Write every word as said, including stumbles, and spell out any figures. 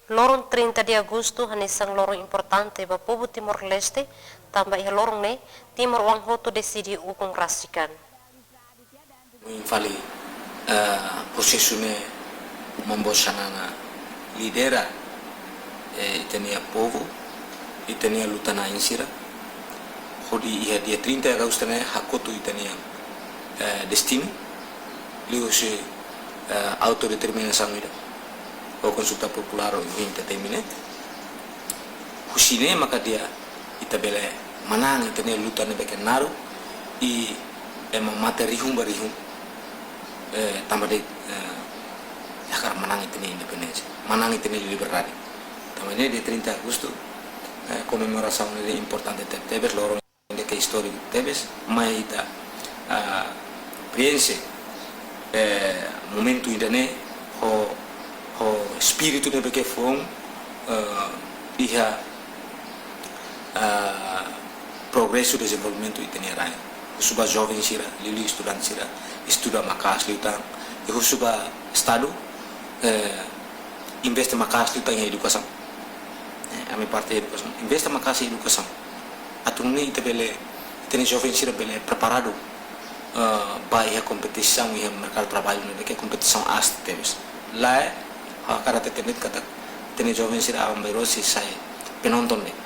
Loron trinta de Agostu hanesan loron importante ba povu Timor-Leste, tanba iha loron ne'e Timor-oan hotu deside ukun rasik an. Ohin fali, eh, prosesu ne'e Maun Boot Xanana lidera, eh, ita-nia povu, ita-nia luta-na'in sira. Hodi iha dia trinta de Agostu ne'e hakotu ita-nia, eh, destinu. Liuhusi, eh, autodeterminasaun ida ho konsulta populár ohin ita termina. Husi ne'e maka di'ak ita bele manán ita-nia luta ne'ebé ke naruk i ema mate rihun ba rihun, eh, tanba de'it, eh, hakarak manán ita-nia independénsia, manán ita-nia liberdade. Tanba ne'e dia trinta Agostu, eh, komemorasaun ne'e importante tebetebes, loron ida ke istóriku tebes, mai ita, ah, preenxe, eh, momentu ida-ne'e ho, ho espíritu ne'ebé ke foun, eh, iha, ah, progresu dezenvolvimentu ita-nia rain. Husu ba joven sira, liuliu estudante sira, estuda maka'as liután, i husu ba Estadu, eh, investe maka'as liután iha edukasaun. Eh, ami parte edukasaun, investe maka'as iha edukasaun. Atu nune'e ita bele, ita-nia joven sira bele preparadu, eh, ba iha kompetisaun iha merkadu traballu ne'ebé ke kompetisaun aat tebes. Lae, ha'u hakarak hateten de'it katak ita-nia joven sira aban-bainrua sei sai penonton de'it.